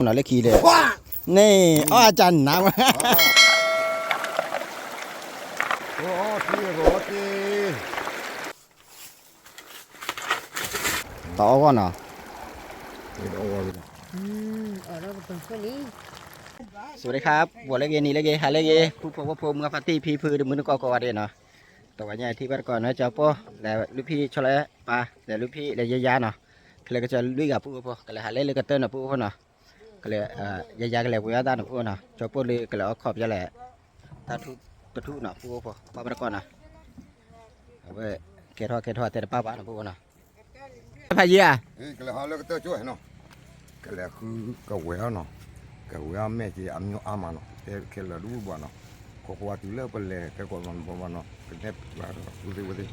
နီၤလၢခံဒီး, န့ၣ် အီၣ်အကၢနးဝဲ, တအီၣ်ဂီၢ်နီၤ, စဝၤဒံခါ, ပှၤလၢဂ့ၤ နံၤလၢဂ့ၤ ဟါလၢဂ့ၤ ဖုဖိဝဲဖိ မုၢ်ဖါတံၢ်ဖံဖု တမုၢ်တကိးကိးဂၤဒဲးနီၤ, တဝဲညါထံၣ်ဘၣ်တကိးနီၤ ကၠီပိၢ် လဲၤလွံၢ်ဖံးဆီလဲပၢ် လဲၤလွံၢ်ဖံး လဲၤယါယါနီၤ, ခဲလၢာ်ကစၢ်လွံၢ်ဂၤ ပုၢ်ဖိဖိ ကလဲၤဟးလၢလၢကတၢၢ်နီၤ ပုၢ်ဖိနီၤ, ကလဲၤ ယါယါကလဲၤဝဲအတၢ်နီၤ ပုၢ်ဖိနီၤ, ကၠီပိၢ်လၢကလဲၤအီၣ်ခီၣ်ပယီၤလဲၣ်, တၢ်ထူၣ်တထူၣ်နီၤ ပုၢ်ဖိဖိ ဘၣ်မ့ၢ်တကိးနီၤ, အဝဲ ကဲထီၣ်ကဲထီၣ်တဲတပၣ်ဘၣ်နီၤ ပုၢ်ဖိနီၤ, ဖးယံၤဧါ, ကလဲၤဟးလၢကတၢၢ်ကၠိနီၤ, ကလဲၤဃုကဝဲၤအီၤနီၤ, ကဝဲၤအီၤမဲာ်က့ၤအမျိုးအါမးနီၤ, တဲခဲလၢာ်ဒူဘၣ်နီၤ, ခိခိဝါတုၤလၢပလဲၤဖဲကိးမၤဘၣ်နီၤ, ကနဲၣ်ဝဲသ့ၣ်ဝဲသ့ၣ်,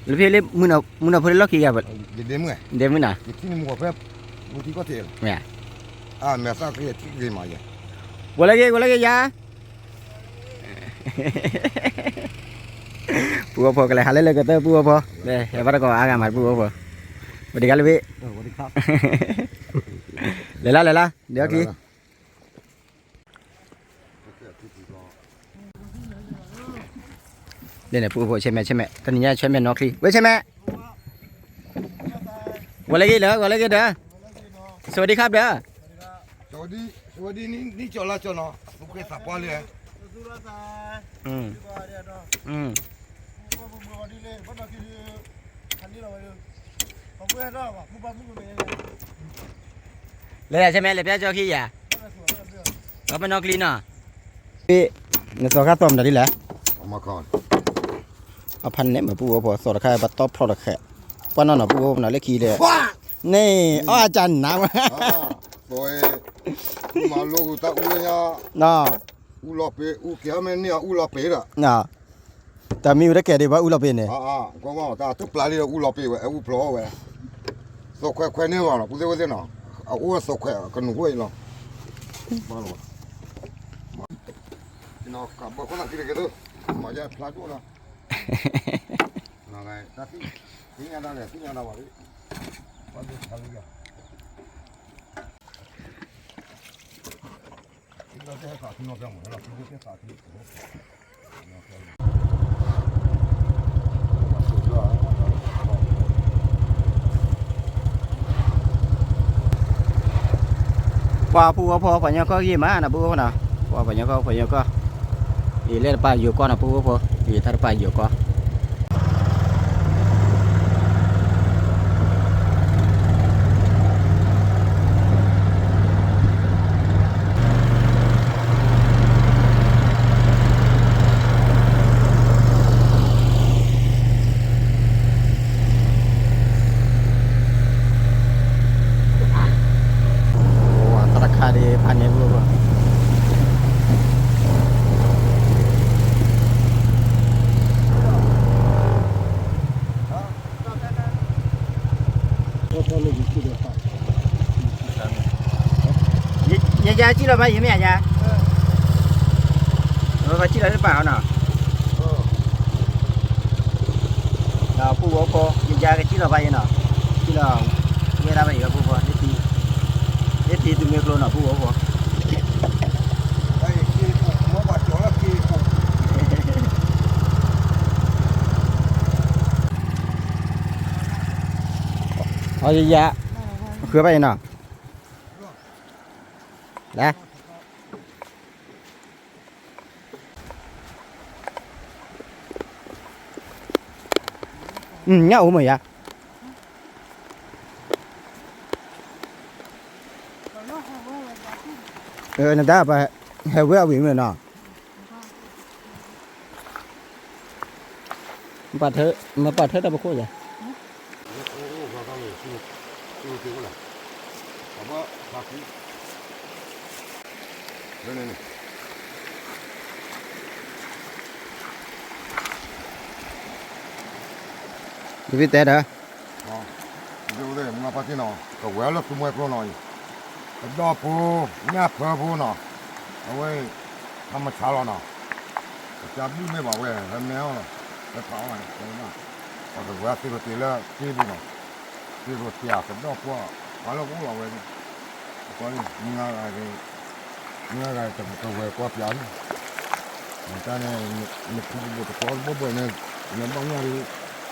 လၢဖဲလၢ မုၢ်နီၤဖိလၢလီၢ်ခံဂၤ, ဒဲမုၢ်နီၤ, ဒဲမုၢ်နီၤ, ယထံၣ်န့ၣ်မူကီၢ်ဖဲ ဝူထံကီၢ်ထံးလီၤ, အမဲာ်သၣ်က့ၤထံၣ်က့ၤမးယဲ, ဝဲလၢဂ့ၤ ဝဲလၢဂ့ၤယါ ပုၢ်ဖိကလဲၤဟးလၢလၢကတၢၢ် ပုၢ်ဖိ, ဟဲဘၣ်တကိးအါဂၤမး ပုၢ်ဖိ, ဝံၤဒံးကါလၢဘ့ၣ်, လဲၤလၢလဲၤလၢ ဒ်အီၣ်ခံ လၢန့ၣ် ပုၢ်ဖိ ဆဲမဲာ် ဆဲမဲာ် တနံၤညါဆဲမဲာ်နီၢ်ချံ ဝဲဆဲမဲာ်, ဂီၤလၢဂ့ၤလၢ ဂီၤလၢဂ့ၤဒီး, စဝၤဒံခါဒီး, စဝၤဒံ နံၣ်ကၠီၤလါကၠီၤနီၤ သူၣ်က့သးပှၢ်လံ, လဲၤဆဲမဲာ် လဲၤပျၢ်ကၠီခံယၤ, ဒီးပနီၢ်ချံနီၤ, နသီခါသီမတၤဒ်လဲၣ်, အဖးန့ၣ်မ့ၢ်ပုၢ်ဖိ သီတခါ ပတီၢ်ဖျီၣ်တခါ, ပှၤနီၢ်နီၢ်ပုၢ်ဖိနီၤ လၢခံဒီး, န့ၣ် အီၣ်အကၢနးဝဲ, မၤလိတၢ်အူလၢညါ, အူလီၤပ့ၤ အူကဲၤအီၣ်မ့ၢ်န့ၢ်အီၤ အူလီၤပ့ၤဒီး တၢ်မံဝဲတကဲဒံးဘၣ် အူလီၤပ့ၤန့ၣ်, တၢ်တူၢ်ပျၢ်လံဒီးအူလီၤပ့ၤဝဲ အူဖျိးဝဲ, သိခွဲးခွဲးန့ၢ်ဘၣ်နီၤ ပုၢ်သ့ၣ်ဝဲၢ်သ့ၣ်နီၤ, အအိၣ်ဝဲသိခွဲး ကနူၤအိၣ်အံၤလီၤ, ဘၣ်လီၤဘၣ်, ကဘၢဃီသးခံတက့ၢ်သိး, မၤယဖျါဒိၣ်လီၤ, တၢ်သ့ၣ်ညါတၢ်လဲၣ် သ့ၣ်ညါတၢ်ဘၣ်လံ, ဘၣ်သ့ၣ်တခါလံယၤ ပှၤပုၢ်ဝဲၢ်ဖိ ပှၤကညီကီၢ်ဂ့ၤမးနီၤ ပုၢ်ဝဲၢ်ဖိနီၤ, ပှၤကညီကီၢ် ပှၤကညီကီၢ်, အံၤလဲၤတပာ်ယိၤကီၢ်နီၤ ပုၢ်ဝဲၢ်ဖိ, အံၤတၢ်တပာ်ယိၤကီၢ် တၢ်တခါဒ်ဖးန့ၣ်ဘၣ်, ယယါကံၣ်လီၤဘၣ်ယမ့ၢ်ယါ, ပှၤကံၣ်လီၤတပာ်အီၤနီၤ, ဒီးပုၢ်ဝဲၢ်ဖိ ယယါကံၣ်လီၤဘၣ်ယနီၤ, ကံၣ်လီၤ, ဝဲဒၣ်ဘၣ်ယပုၢ်ဖိ, လၢတံၤသူမ့ၢ်ကျိနီၤ ပုၢ်ဝဲၢ်ဖိ အီယယါ, ဃုဘၣ်အံၤနီၤ, လၢ, ညၣ်အိၣ်မ့ၢ်ယါ, နတၢ်ပဟဲဝဲအဝံၤမ့ၢ်နီၤ မပာ်ထၢတၢ်ပခိၣ်ယၤ, ဒ်ဖဲတဲဒီး မၤပာ်တ့ၢ်နီၤ ကဝဲၤလၢသူမှဲကျိနီၤအံၤ, ကဒီၣ်ဖိ ညၣ်ဖၢဖိနီၤ, အဝဲ ထမဆါလီၤနီၤ, ကစၢ်ဘုၣ်မ့ၢ်ဘၣ်ဝဲ ဟဲမဲအီၤလီၤ, ဟဲဖးအီၤန့ၣ်, ပှၤကဝဲၤသ့ၣ်ပတ့ၢ်လၢက့ပူၤနီၤ, သ့ၣ်ပတ့ၢ်အကဒီၣ်ပှၢ် ပှၤလၢကအိၣ်လီၤဝဲန့ၣ်, ပ ကွၢ်လံ, မုၢ်ဂၤတဝဲကွၢ်ပျးလံ, နတၢ်န့ၣ် နဖုကဘိးတကွၢ်ဘၣ်ဘၣ်န့ၣ်, နဘၣ်ညၣ်ဒ်,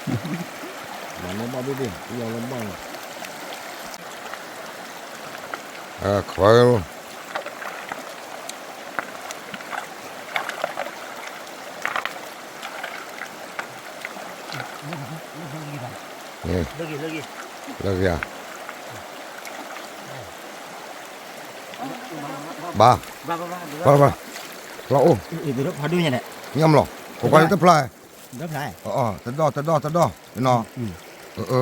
နဘၣ်ဘၣ်ဘၣ်, လၢဘၣ်န့ၣ်, ခွဲး လၢဂ့ၤဧါ, ဘၣ်, ဘၣ်, ဘၣ်, ဖျါအိၣ်, ညၣ်မလီၤ, ကိးကွၢ်လၢတဖျါ, တဒီၣ် တဒီၣ် တဒီၣ်, တ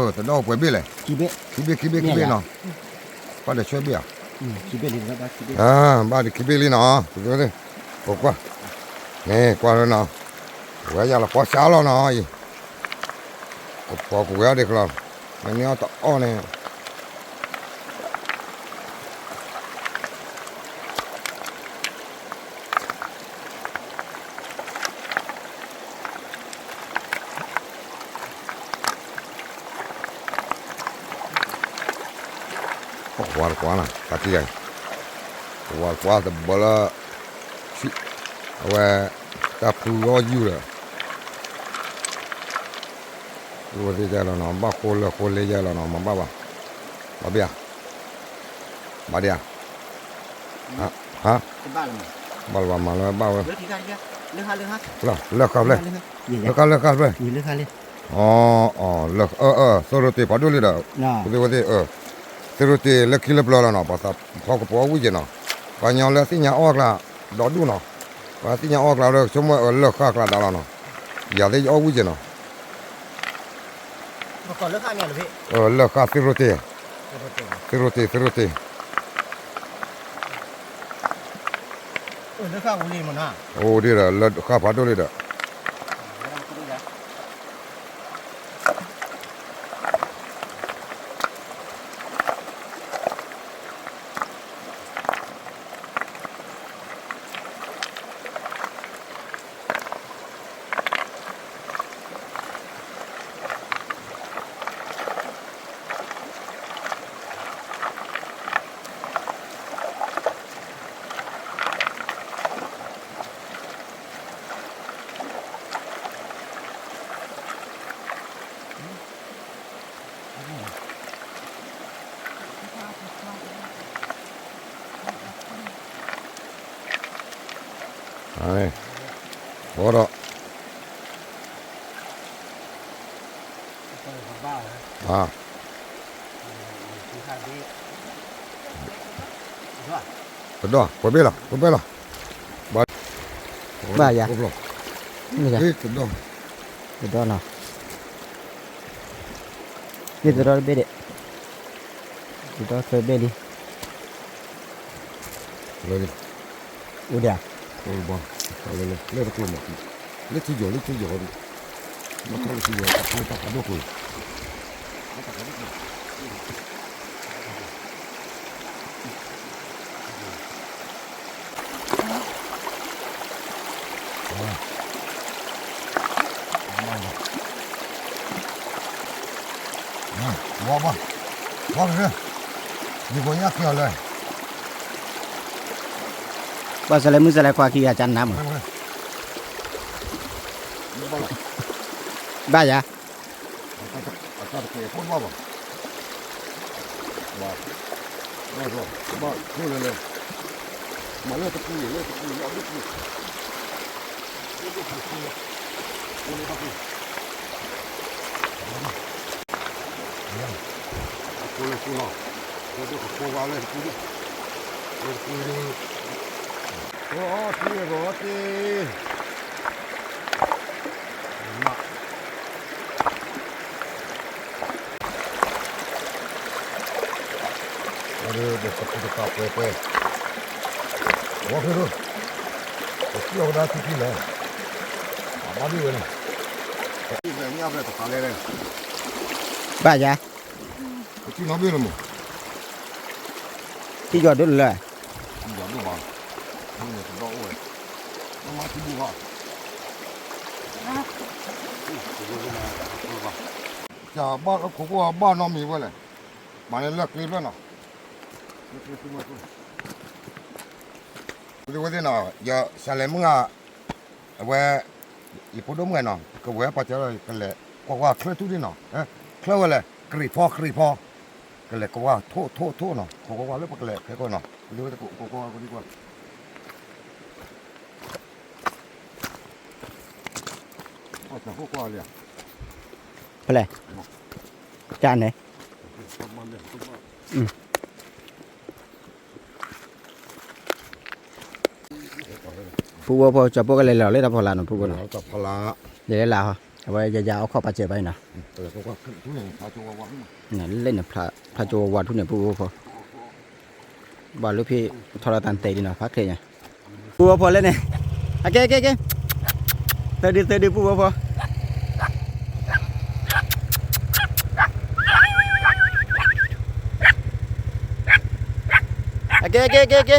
ဒီၣ်ပှဲၤဘ့ၣ်လဲၣ်, ခံဘ့ၣ် ခံဘ့ၣ် ခံဘ့ၣ်နီၤ, ဘၣ်ဒီးဆွဲဘ့ၣ်ဧါ, ဘၣ်ဒီးခံဘ့ၣ်လံနီၤ, ကိးကွၢ်, န့ၣ်ကွၢ်လၢနီၤ, ဝဲယၤလီၤပီၢ်ဆါလီၤနီၤအံၤ, ကပီၤကဝဲၤအီၣ်ဒံးကလီၤ, မ့ၢ်န့ၢ်အီၣ်တအီၣ်န့ၣ် ပကွၢ်တကွၢ်နီၤ, တၢ်ခံဂၤအံၤ, ပကွၢ်တကွၢ်တဘီလၢ, အဝဲ, တၢ်ဖုဂီၢ်ယူၢ်ဒီး, ဝဲသ့ၣ်ယဲလီၤနီၤ, ဘၣ်ဃိလၢဃိလ့ယဲလီၤနီၤ, မၤဘၣ်ဘၣ်, ဘၣ်ဘၣ်ဧါ, ဘၣ်ဒံးဧါ, ဟါ, ဘၣ်လၢၤဘၣ်, မၤလၢဘၣ်ဝဲ, လၢဃၣ်ဖျဲၣ်, လၢဃၣ်လၢဃၣ်ဖျဲၣ်, အီၤ, သုးရိၣ်တ့ၤဖးဒိၣ်လံဒီး, ဝဲသ့ၣ်, သုးရိၣ်တ့ၤလၢခံလၢပျၢၤလီၤနီၤ, ပှၤသးဖီကပီၤဝံၣ်က့ၤနီၤ, ပှၤညီလၢသ့ၣ်ညါအီၣ်ကျါ, ဒီဒူၣ်နီၤ, ပှၤသ့ၣ်ညါအီၣ်ကျါဒီး ဆိကမိၣ်အၢလၢဃၣ်ကျါဒၣ်လီၤနီၤ, ယၤသ့ၣ်ယအီၣ်ဝံၣ်က့ၤနီၤ, လၢဃၣ်သုးရိၣ်တ့ၤ, သုးရိၣ်တ့ၤ သုးရိၣ်တ့ၤ အိၣ်ဒံးဒီး လၢဃၣ်ဖးဒိၣ်လံဒီး အိၣ်ဒီး တဒီၣ် ပှဲၤဘ့ၣ်လီၤ ပှဲၤဘ့ၣ်လီၤ ဘၣ်ယၤ တဒီၣ် တဒီၣ်နီၤ ယတဒီၣ်တဘ့ၣ်ဒံး တဒီၣ်သၢဘ့ၣ်လံ အိၣ်ဒံးဧါ လၢတကျိၤမး လၢထံယီၤ လၢထံယီၤ လၢထံယီၤ တၢ်ဖးဒိၣ်ကွံာ် ဘၣ် ဘၣ် ယကညၣ်ခံအီၤလၢ ဘၣ်စလဲမုၢ်စလဲခွါခံဂၤကနါမး ဘၣ်ယၤ အတၢ်တကဲးဖိဘၣ်ဘၣ် ဘၣ် ဘၣ် ဘၣ် ဘၣ် မၤလၢတပူၤ လၢတပူၤ လၢအဘိပူၤ လၢဘိပူၤ လၢဘိပူၤ အဃိလၢဃိလီၤ လၢဒိၣ်ကဖိဝါလၢတပူၤ လၢတပူၤ အီၣ်တ့ၢ် အီၣ်တ့ၢ် ဝဲဒီးတပူၤတပူၤပှဲၤပှဲၤ ဝဲဖဲဒိၣ် ပစံၣ်အီၤကဒါထံထံလဲၣ် အဘၣ်ဒ်ဝဲန့ၣ် ဘၣ်ယၤ ပစံၣ်နီၣ်ဘ့ၣ်လီၤမး ထံယီၤဒိၣ်လၢ ထံယီၤဒိၣ်ဘၣ် မ့ၢ်န့ၣ်တဘၣ်အိၣ်ဝဲ မ့ၢ်မၤထံဘူၣ်ဘၣ် ကဘၣ်ခိၣ်ဘၣ်နီတမံၤဝဲလဲၣ် မၤန့ၢ်လၢကျ့ဖျၢၣ်နီၤ ဝဲသ့ၣ်နီၤ ယစးလဲၤမုၢ်ဂၤ အဝဲ ယဖိဒိၣ်မုၣ်ဂၤနီၤ ကဝဲၤပှၤစၢၤလီၤ ကလဲၤကွၢ်ကွၢ်ချၢထူၣ်ဒ်နီၤ ချၢဝဲလဲၣ် ကရံၣ်ဖီ ကရံၣ်ဖီ ကလဲၤကွၢ်ထိၣ်ထိၣ်ထိၣ်နီၤ ခိးကွၢ်ကွၢ်လၢပကလဲၤခဲကီၢ်နီၤ ဝဲသ့ၣ်ဝဲသ့ၣ်ကိးကွၢ်ကွၢ်ဒ်ကွၢ် ဖဲလဲၣ် ကန့ၣ် ဖုဝဲဖိ ကၠီပိၢ်ကလဲၤလီၤလၢတၢ်ဖီလာ်နီၤ ဖုဝဲနီၤ လဲၤလၢလာ်ဟီ အဝဲယယၤအိၣ်ခိးပာ်စၢၤဘၣ်အံၤနီၤ လၢန့ၣ် ဖျါကၠိဝါဝါထူၣ်န့ၣ် ဖုဝဲဖိ ဘၣ်လူဖံးထီၣ်လီၤတၢ်တဲဒ်နီၤ ဖးချ့ညါ ဖုဝဲဖိလၢန့ၣ် အကဲကဲကဲ သၢဒုသၢဒုဖုဝဲဖိ အကဲကဲကဲကဲ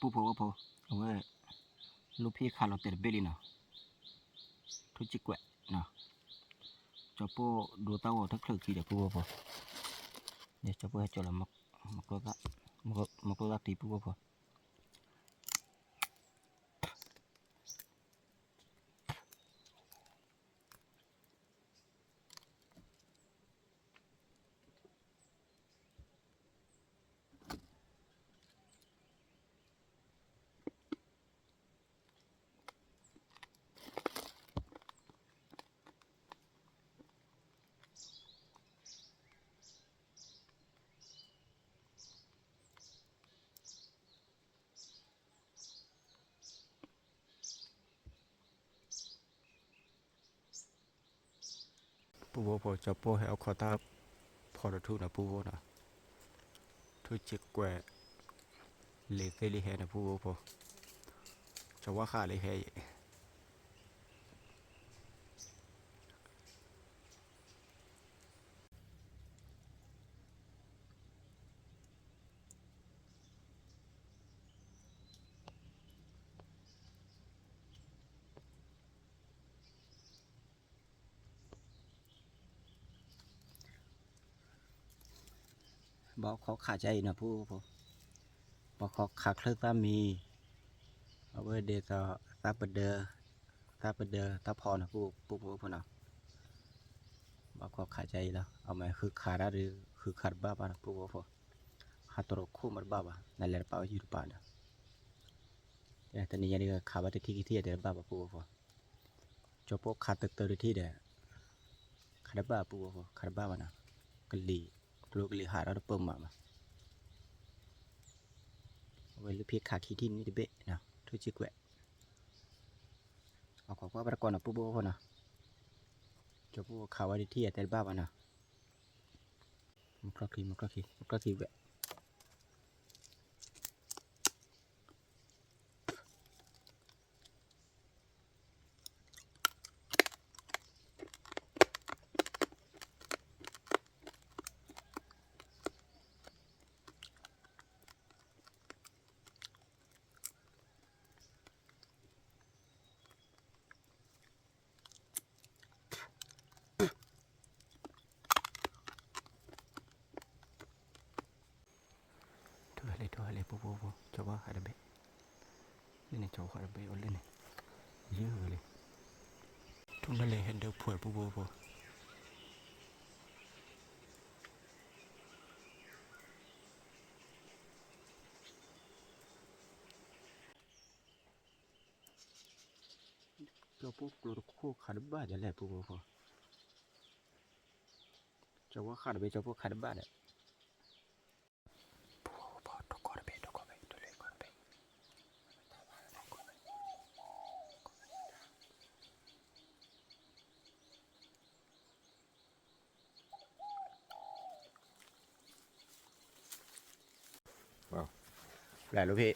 ပူဖိဝဲဖိ အဝဲ လူဖံခးလီၤတဲာ်တဘ့ၣ်လံနီၤ, ထူစံကွဲးနီၤ, ကၠီပိၢ်ဒိသၣ်ဂီၤထၢၣ်ချၢၣ်ခံဒီးပူဖိဖိ, ကၠီပိၢ်ဟဲကၠီလီၤ မကျိသၣ်တံၤပူဖိဖိ ပူဖိဖိ ကၠီပိၢ်ဟဲအိၣ်ခိးတၢ်ဖီတထူၣ်နီၤ ပူဖိနီၤ, ထူစံကွဲး လံာ်သ့ၣ်လံဟဲန့ၣ် ပူဖိဖိ, ကၠီဝါဃးလံဟဲအံၤ ပူဖိဖိ ဘၣ်ခီခးကါအံၤနီၤ ပုၢ်ဖိ, ဘၣ်ခီခးချၢၣ်သၣ်မံၤ, အဝဲဒ်သိး သၣ်ပဒၢ, သၣ်ပဒၢ သၣ်ဖီနီၤ ပုၢ်ဖိနီၤ, ဘၣ်ခီခးကါအံၤလီၤ. အမ့ၢ်ဃုခးတၢ်ဒီး ဃုခးတဘၣ်ဘၣ်နီၤ ပုၢ်ဖိ, ဟးတရူးခိၣ်မးတဘၣ်ဘၣ်, နလဲၤတပာ်ဝဲယူၤတပာ်ဒီး တနံၤညါဒ်ခးဘၣ်တထံၣ်ခံထံၣ်အတဲတဘၣ်ဘၣ် ပုၢ်ဖိ, ကၠီၤပိၢ်ခးတၢတၢတထံၣ်ဒီး ခးတဘၣ် ပုၢ်ဖိ ခးတဘၣ်ဘၣ်နီၤ, ကလံၤ ကျိကလံၤဟးထီၣ်တပၢၢ်မးဘၣ်. အဝဲလၢဖဲခးခံထံၣ်န့ၣ်တဘ့ၣ်နီၤ ထိၣ်ဆံကွဲး, အခိးကွၢ်ဘၣ်တကိးနီၤ ပုၢ်ဖိနီၤ, ကၠီၤပိၢ်ခးဝဲတထံၣ်အတဲတဘၣ်ဘၣ်နီၤ, မုၢ်ကျီၢ်ခံ မုၢ်ကျီၢ်ခံ မုၢ်ကျီၢ်ခံဝဲ ထိၣ်ဟဲလံ ထိၣ်ဟဲလံ ပုၢ်ဖိဖိ ကၠီၤပၤဟဲတဘ့ၣ်, လၢန့ၣ် ကၠီၤပၤဟဲတဘ့ၣ် အိၣ်လၢန့ၣ်, ယုၢ်ဝဲလံ, ထိၣ်လၢလံ ဟဲဒၢဖှဲး ပုၢ်ဖိဖိ ကၠီၤပိၢ်ကျိတခိၣ်ခးတဘၣ်ဒ်လဲၣ် ပုၢ်ဖိဖိ, ကၠီၤပၤခးတဘ့ၣ် ကၠီၤပိၢ်ခးတဘၣ်ဒီး ဖျဲၣ်လိဖံ,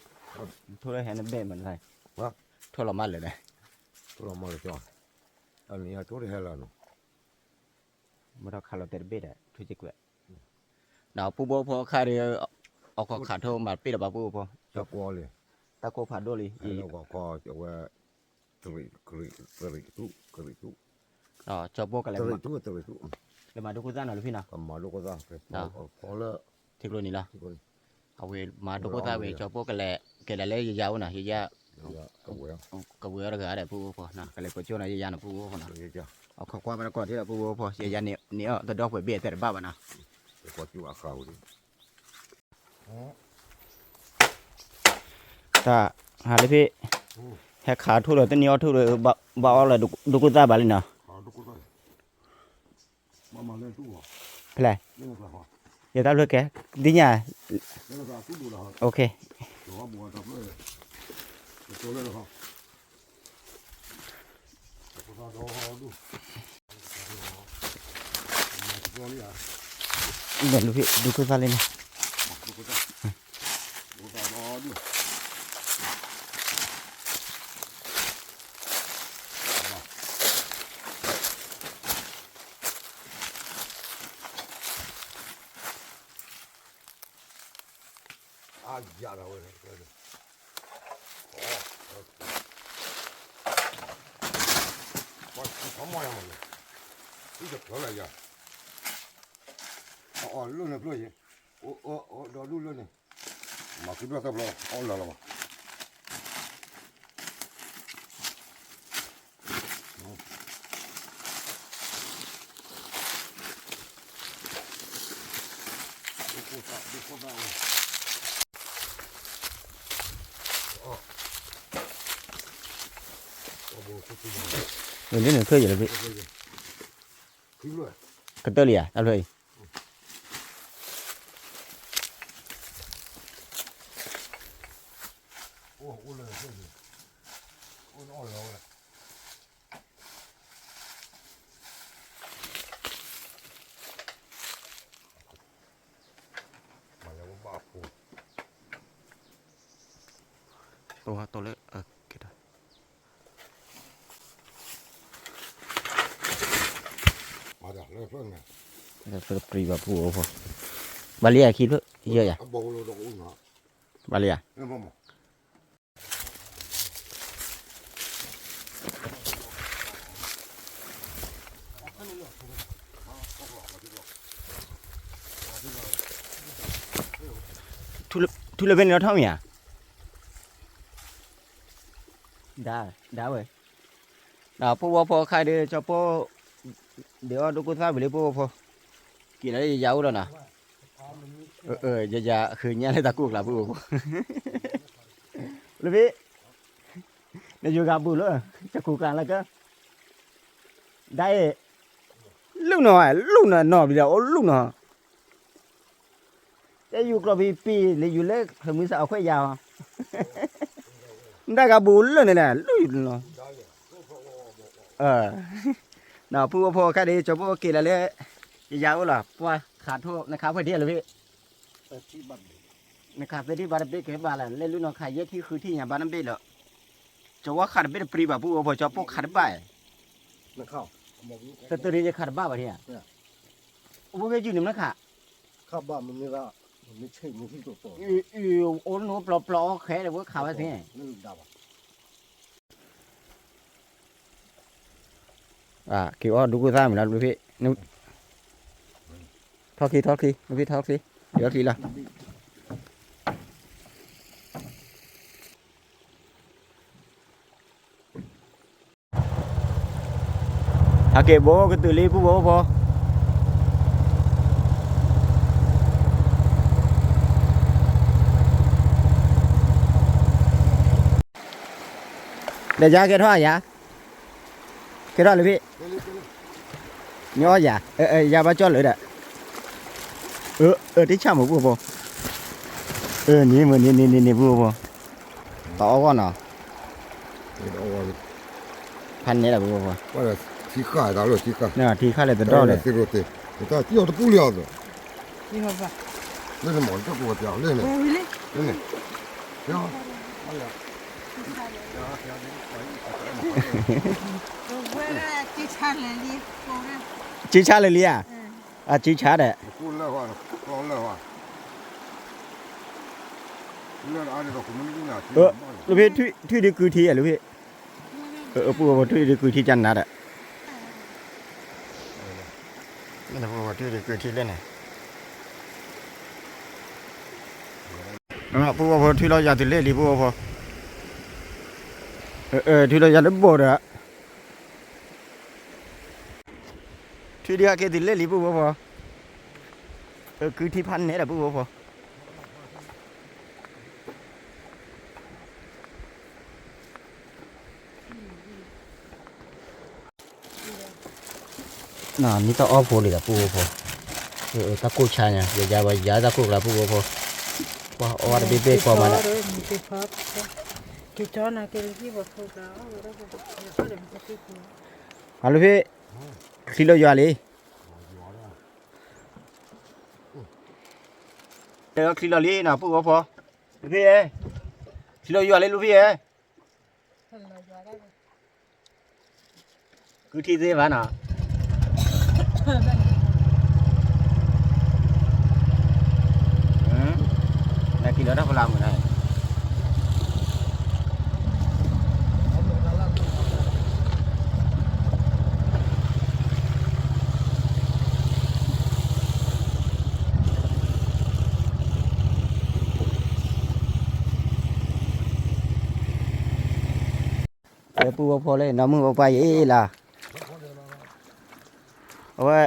ထိၣ်လၢဟဲနဘ့ၣ်မနုၤလဲၣ်, ထိၣ်လီၤမၢ်လၢာ်န့ၣ်, ထိၣ်လီၤမၢ်လၢာ်ကၠီ, အန့ၣ်ထိၣ်တဟဲလၢာ်နီၤ, မ့ၢ်ထီၣ်ခးလီၤတဲာ်တဘ့ၣ်ဒီး ထိၣ်စ့ၢ်ကွဲး, ဒီးပုၢ်ဖိဖိခါဒီး အခီၣ်ခးထိၣ်မၤတပ့ၣ်လီၤဘၣ် ပုၢ်ဖိဖိ, တၢ်ကိၢ်ဖးဒိၣ်လံ, အဝဲ ကရံး ကရံး ကရံးသူၣ် ကရံးသူၣ်, ကၠီၤပိၢ်ကလဲၤ ကရံးသူၣ် ကရံးသူၣ်, ကလဲၤမၤဒိခိၣ်သၣ်နီၤ လၢဖံနီၤ, ကမၤဒိခိၣ်သၣ် ဖဲထံကျိနံၤလီၤ, အဝဲမၤဒိခိၣ်သၣ်ဝံၤ ကၠီၤပိၢ်ကလဲၤ ကလဲၤလၢယယၤအိၣ်နီၤ ယယၤ, ကဝဲၤအီၤတဂၤဒီး ပုၢ်ဖိဖိနီၤ ကလဲၤပှဲၤကၠိနီၤ ယယၤနီၤ ပုၢ်ဖိဖိနီၤ, အခီၣ်ကွၢ်ဘၣ်တကိးထံၣ်ဒီး ပုၢ်ဖိဖိ ယယၤန့ၣ်အီၣ်တဒီပုၢ်ဝဲၢ်ဘ့ၣ်အတဲတဘၣ်ဘၣ်နီၤ တၢ် ဟးလၢဖံ, ဟဲခးထိၣ်ဒီး တနံၤအီၣ်ထိၣ်ဒီး ဘၣ်အီၣ်လၢဒိခိၣ်သၣ်ဘၣ်လံနီၤ, ဖဲလဲၣ်, ယတၢ်ဖျၢၣ်ကဲ, ဒ်ညါ, လဲၤလၢဖံ ဒိခိၣ်သၣ်လံန့ၣ် အါယၤဒီးဝဲ, အီၣ်လၢန့ၣ်ဖျိယံၤ, အီၣ်လၢန့ၣ်, ဒီဒူၣ်လၢန့ၣ်, မၤသံဘျီၣ်သၢဖျိ အီၣ်လၢလီၤဘၣ်. လၢန့ၣ်ဖျိယံၤလီၤ, ကတၢၢ်လံဧါ တၢ်ဖျၢၣ်အံၤ. Bali ya kilo, iya ya. Bali ya. ထူလၢဖဲန့ၣ်လီၤထီၣ်မ့ၢ်ဧါ, ဒၣ်ဝဲ, ဒီးပှၤဝီဖိခါဒီး ကၠီပိၢ် ဒုးအီၣ်ဒိၣ်ကိၢ်သၣ်ဝံၤလၢပှၤဝီဖိ, က့ၤလၢယယၤအိၣ်လီၤနီၤ, ယယၤဃုညါလၢတၢ်ကိၢ်ကျါပှၤဝီဖိ, လၢဖဲ နယိၤဂၤဘူးလၢ တၢ်ကိၢ်ကျါလၢက ဒ်အံၤ, လူၣ်နီၤ, လူၣ်နီၤ, နီၢ်ဘျီဒီး အိၣ်လူၣ်နီၤ, တဲယူၤကျီၢ်ဖံးဖံး လၢယူၤလၢ ခမုၢ်စးအခွဲးယၤအီၤ, နတၢ်ဂၤဘူးလၢန့ၣ်လဲၣ် လူၣ်နီၤ, ဒီးပုၢ်ဝဲၢ်ဖိခါဒီး ကၠီဖိက့ၤလၢ်လၢ ယယၤအိၣ်လီၤ, ပှၤခးထိၣ် နခးဖဲဒ်လဲၣ်လၢဖဲ နခးသ့ထံၣ်ဘၣ်တဘ့ၣ်ကဲဘၣ်လၢ လဲၤလူၢ်နီၤ ခးယဲၢ်ထံၣ်ဃုထံၣ်ညါဘၣ်နဘ့ၣ်လီၤ, ကၠီဝါခးတဘ့ၣ်တပြံဘၣ်ပုၢ်ဝဲၢ်ဖိ ကၠီပိၢ်ခးတဘၣ်, တတရံးယခးတဘၣ်ဘၣ်ထံၣ်ဧါ, အိၣ်ဖဲကယူၤန့ၣ်မနုၤခး, အိၣ်နအိၣ်ပျီပျီအီၣ်ခဲဒီး ဝဲခးဝဲသ့ၣ် က့ၤအီၣ်ဒိၣ်ကိၢ်သၣ်မ့ၢ်လီၤ ဖဲ ထီၣ်ချံ ထီၣ်ချံ နဖံထီၣ်ချံ ယီၢ်ချံလီၤ, ဟဲက့ၤဘိကတုၤလံ ပုၢ်ဖိဖိ ဒီးယၤကဲထီၣ်ယၤ ကဲထီၣ်လၢဖဲ ညီအီၣ်ယၤ ယၤဘၣ်ကၠီၣ်လၢဒီး တဆၣ်မုာ်ပုၢ်ဖိ န့ၣ်မုာ်န့ၣ်န့ၣ်န့ၣ်န့ၣ်ပုၢ်ဖိ တအီၣ်ဂီၢ်နီၤ ဖးနဲဒၣ်ပုၢ်ဖိ ထံဃၣ်လဲၣ်တဒီၣ်လဲၣ် တၢ်ကီတပူလံအီၤ လၢနမၤတၢ်ကိးဝဲပျီလၢန့ၣ် လၢန့ၣ် ကၠ့ဆါလၢာ်လံဧါ အကၠ့ဆါဒီး လၢဖဲထွံၣ်ဒုးကုထံဧါ လၢဖဲ ပုၢ်ဖိထွံၣ်ဒုးကုထံကနၤဒီး ထွံၣ်ဒုးကုထံလၢန့ၣ် ပုၢ်ဖိထွံၣ်လီၤယၤတုၤလၢလံ ပုၢ်ဖိ ထွံၣ်လီၤယၤလၢဘိၣ်ဒီး ထွံၣ်ဒုးဟဲက့ၤတုၤလၢလံ ပုၢ်ဖိဖိ ကုထံဖးနဲဒီး ပုၢ်ဖိဖိ နမ့ၢ်တၢ်အီၣ်ဖိလံဒီး ပုၢ်ဖိဖိ တၢ်ကိၢ်ဆါညါ ယယၤဘၣ်ယၤတၢ်ကိၢ်ကျါ ပုၢ်ဖိဖိ ပှၤအီၣ်ဝဲတဘ့ၣ်ဘ့ၣ်ကီမးဒီး အလၢဖဲ ချံလီၤယွၤလံ ချံလီၤလံနီၤ ပုၢ်ဖိဖိ လၢဖဲ ချံလီၤယွၤလံ လၢဖဲ ကုထံသ့ဘၣ်နီၤ နက့ၤလီၤတၢ်ဖီလာ်မုၢ်နၤ ပုၢ်ဖိဖိလၢ နီၢ်မုၢ်အိၣ်ပှၢ်ယံၤလီၤ အဝဲ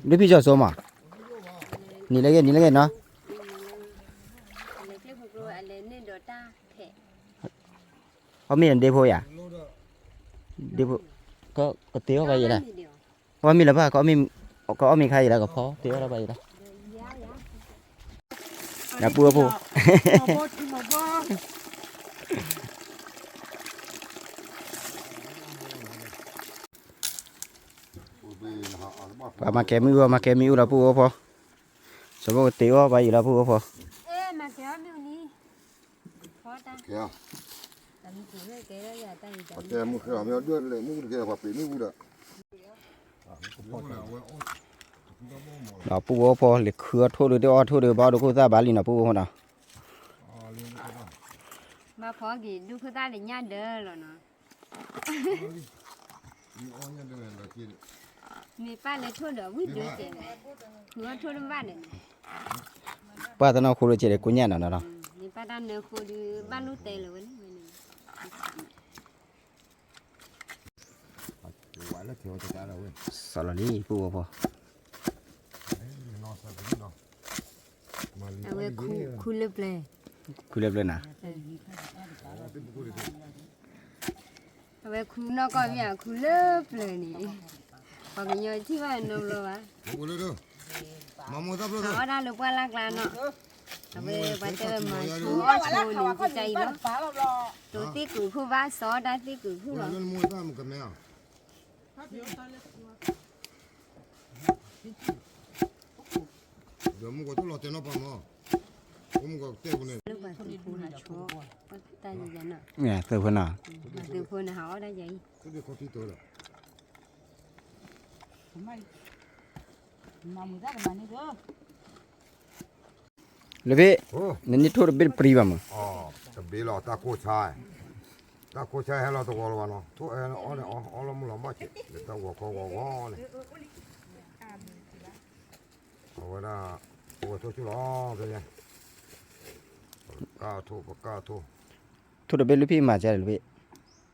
ဒုးဖံးစီၤစိမး နံၤလၢဂ့ၤ နံၤလၢဂ့ၤနီၤ အီၣ်မ့ၢ်ဒ့ဖိယၤ ဒ့ဖိ ကတ့အီၣ်ဘၣ်ယံၤလီၤ အီၣ်မ့ၢ်လၢၤဘၣ် ကအီၣ်မ့ၢ်ခါယံၤလီၤ ကဖီတ့အီၣ်ဘၣ်ယံၤလီၤ ဒီပုၢ်ဝဲၢ်ဖိ ပှၤမၤကဲမုၢ်အူ မၤကဲမုၢ်အူလီၤ ပုၢ်ဝဲၢ်ဖိ စီၤဘိၣ်ကတ့အီၣ်ဘၣ်ယံၤလီၤ ပုၢ်ဝဲၢ်ဖိ ဒီးပုၢ်ဝဲၢ်ဖိ လဲၤခုအီၣ်ထိၣ်ဒုး တအီၣ်ထိၣ်ဒုး ဘၣ်အီၣ်ဒိၣ်ခိၣ်သၣ်ဘၣ်လံနီၤ ပုၢ်ဝဲၢ်ဖိနီၤ မၤဖီက့ၤဒိၣ်ခိၣ်သၣ်လၢညၣ်ဒၢလီၤနီၤ မ့ၢ်ပၢ်လဲၤထိၣ်ဒီးဝံၣ်ဒိကဲး, မ့ၢ်ထိၣ်တဘၣ်ဒီး, ပှၢ်တနီၢ်ခိဒိကဲးဒီးကိညၣ်နီၤနီၤနီၤ, မ့ၢ်ပၢ်တၢ်နၢခိဒုးဘၣ်လိၣ်တဲလၢၤဝဲန့ၣ်, စီၤလီၤလံ ပုၢ်ဝဲၢ်ဖိ, အဝဲခူလၢပျၢၤ, ခူလၢပျၢၤနၤ အဝဲခူနီၢ်ကီၢ်မ့ၢ်ခူလၢပျၢၤန့ၣ်, ပှၤကညီထံၣ်ဘၣ်နီတဘျီဘၣ်, အီၣ်ဒၣ်လၢပှၢ်လၢ်ကျါနီၤ, အဝဲပှၤတဲဝဲမၤဆိအီၣ်ဆိန့ၣ် ကစၢ်အံၤလီၤ, တိၤသ့ၣ်ကုာ်ခိၣ်ဘၣ် စီၤအီၣ်တၢ်သ့ၣ်ကုာ်ခိၣ်လီၤ. လၢပှၤသုးဖိဟးဆိ, တၢ်ယၤနီၤ, သုးဖိန့ၣ်ဟးအီၣ်တၢ်ယၤအံၤ, လၢဘ့ၣ်, နန့ၢ်ထိၣ်တဘ့ၣ်တပြံဘၣ်မး, တဘ့ၣ်လီၤ တၢ်ကိၢ်ဆါ, တၢ်ကိၢ်ဆါဟဲလီၤတဂီၤလၢၤဘၣ်နီၤ, ထိၣ်အီၣ်န့ၣ် အီၣ်လီၤမုၢ်လီၤဘၣ်က့ၤ လၢတၢ်ဂီၤခီဂီၤဂီၤန့ၣ် အဝဲဒၣ်, ပဝဲထိၣ်ဆူၣ်လီၤ, ဖဲလဲၣ်, ပကၢ်ထိၣ် ပကၢ်ထိၣ်, ထိၣ်တဘ့ၣ်လၢဖံးမၤကဲလၢဘ့ၣ်,